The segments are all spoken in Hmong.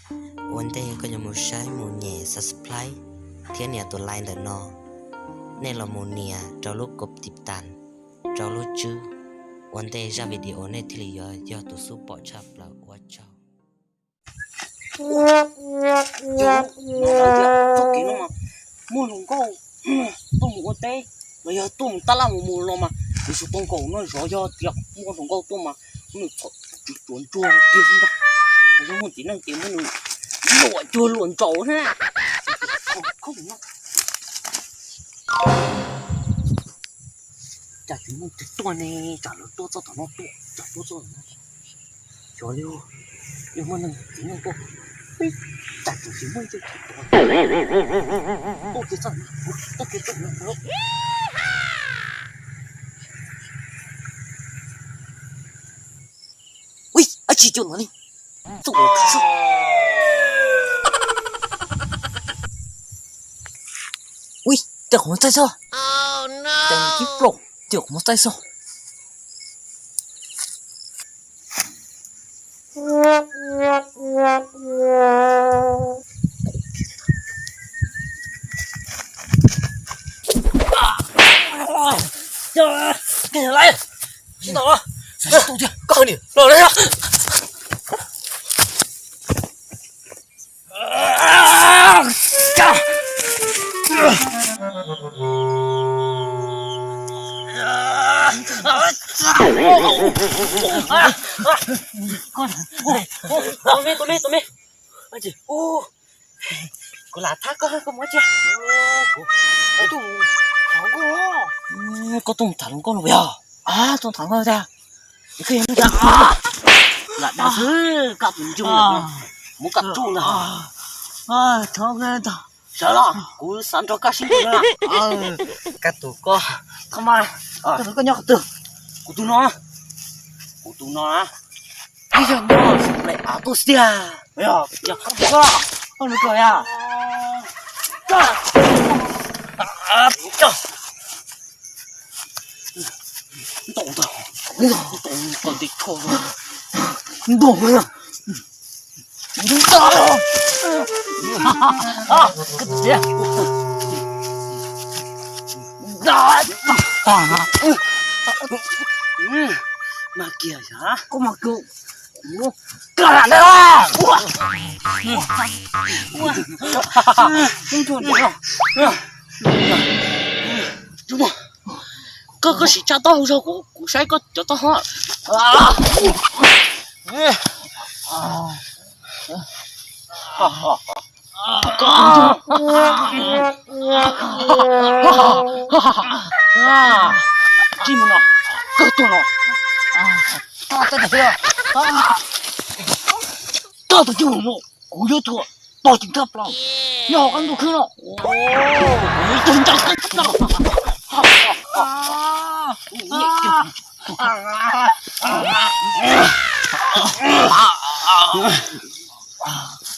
Ua ntej koj yuav mus saib mus nyem subscribe thiab nias tus like ntawm no, nej los mus nias rau lub cov tiv tas rau lub tswb. Ua ntej zaj video nej thiaj li yuav yog tus xub pom tshaj plaws. Ua tsaug. Txoj kev no mas muaj hluas nkauj tuaj mus ua teb los yog tuaj mus tab laj mus mus los mas nws tsis tau nkaum no, zov yog tias muaj hluas nkauj tuaj mas muab nws txhom tsuav ntsuag kiag xwb ntag. Yog muaj txiv neej ces muab nws luam cuag luam ntsaum na. Cas tsis muaj tus tuaj ne, tsam lawv tuaj txoj tom no tuaj, tsam tuaj txoj tom no. Xyov li, yog muaj neeg txiv neej tuaj, peb tsam tseem tsis muaj ib tug tuaj, tuaj kiag txoj no, tuaj kiag txoj no. Ui, ab tsi cua no li, txoj no. Ui, tej qhov muag txaij xwb. Ces kib plaum, tej qhov muag txaij xwb. Tus me, tus me, tus me. Kuv lam thab koj, koj mus ua tsi. Koj tuaj tham hluas nkauj no puas yog? Tuaj tham hluas nkauj tiag. Lam dag xwb, koj tus ntsuj, muab koj tsuj ntag. Sawv los, kuv xav nrog koj sib ntsib na. Koj tus koj, koj tus koj nyob qhov twg? Kuv tus no, kuv tus no na. Ib zaug nyob lawm av tuaj tiag. Yog, yog koj tus koj, koj tus koj yog. Ntaus ntag, ntaus ntag, ntaus ntag. Mas kiag, koj mas kiag. Koj lam ua, ua, ua, ua, ua, koj, koj sim tsa taub hau zog kuv, kuv saib koj cov taub hau. Tsis mus no, koj tuaj no. Koj tus cwj mus, kuv yuav tuaj tos tsis kab plaub nyob hauv qab ntuj khwb no. Kuv yuav tuag nrog koj no.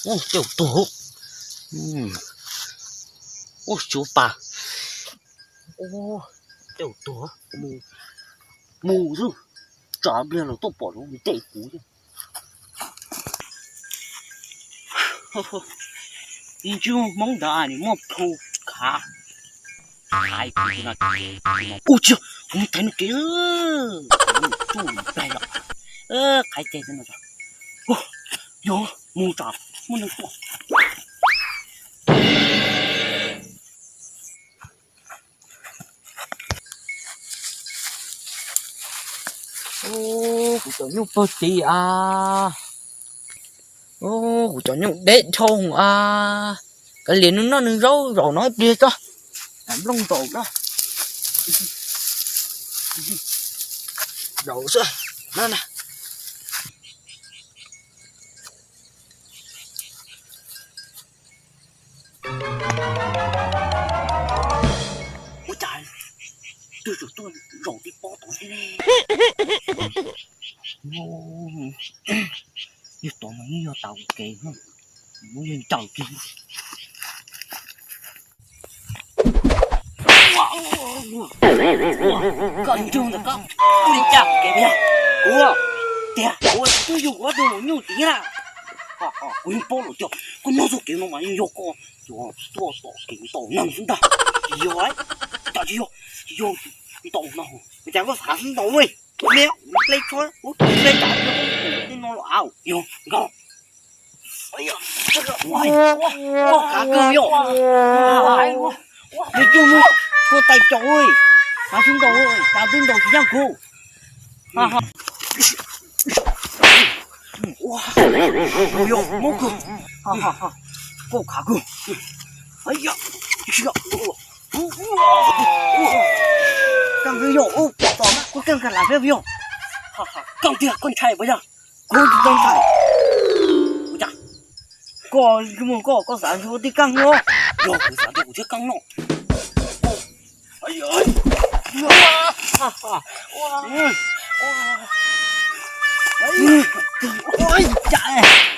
Ua, tej zaum tuag. Ua, tsuav pas. Ua, tej zaum tuag. Mus xwb, tsam pliag lawv tuaj pom lawv ntes kuv. Ib ntsis Hmoob ntawd nws muaj plhu khav. Ua tsia, kuv mus thaiv nws kev, tsuj nws plaig los. Qhaiv ceg no, yog mus tsam muaj neeg tuaj. Kuv cov nyuj pawg tis a, kuv cov nyuj deb dhau a. Kav liam nws noj nws zaub zaum no ib pliag tso. Nplooj zaum na, zaum xwb na. Ua cas twb tseem tuaj zaum tib pob tod thiab ne? Yog tod mas yeej yog tau kev, muab yawg ncaws kiag. Koj ntseeg ntawm koj ua li cas kev yog kuv tiag, kuv twb yug kuv ob tug maum nyuj tid na. Kuv yeej paub lawm tias koj nyob txoj kev no mas yeej yog koj tuaj tom kev ntaus neeg xwb ntag. Tsis yog, cas tsis yog, tsis yog ntaus no, cas koj xav ntaus ua me ple tsho ua ple tsho no los au yog nkaus. Koj khav kawg yom. Nws cug mus koj tais caum, xav sib ntaus, xav twb ntaus tsis yeej kuv. Yog mob kawg, koj khav kawg. Keej yog, tom no kuv keej kawg lam thiab yog. Keej tiag koj ntshai puas yog? Kuv tsis tau ntshai. Ua cas? Koj, koj, koj xav ntshe ua tib keej no. Yog kuv xav tias kuv thiaj keej no.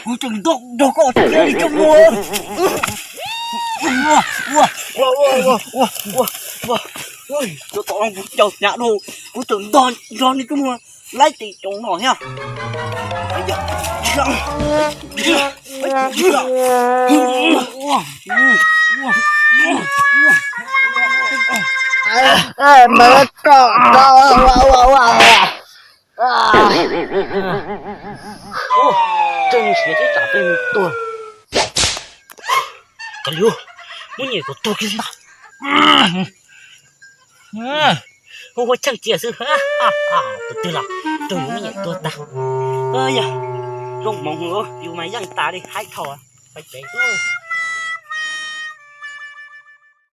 Kuv tseem ntog nrog koj thiab li coj muag. Ua, ua, ua, ua, ua, ua, ua. Cov tom no kuv caum hnyav dhau, kuv tseem ntog nrog li coj muag laib tes cov no thiab. Mas koj, koj, ua, ua, ua. Ua, tseem siav tib tsam peb mus tuag. Kav liam, muab nyem kom tuag kiag ntag. Ua ua cheej cia xwb, tus twg los raug yus muab nyem tuag tag. Yog, zoo hmoov yus mas yeej tas li haib dhau. Pais tsev.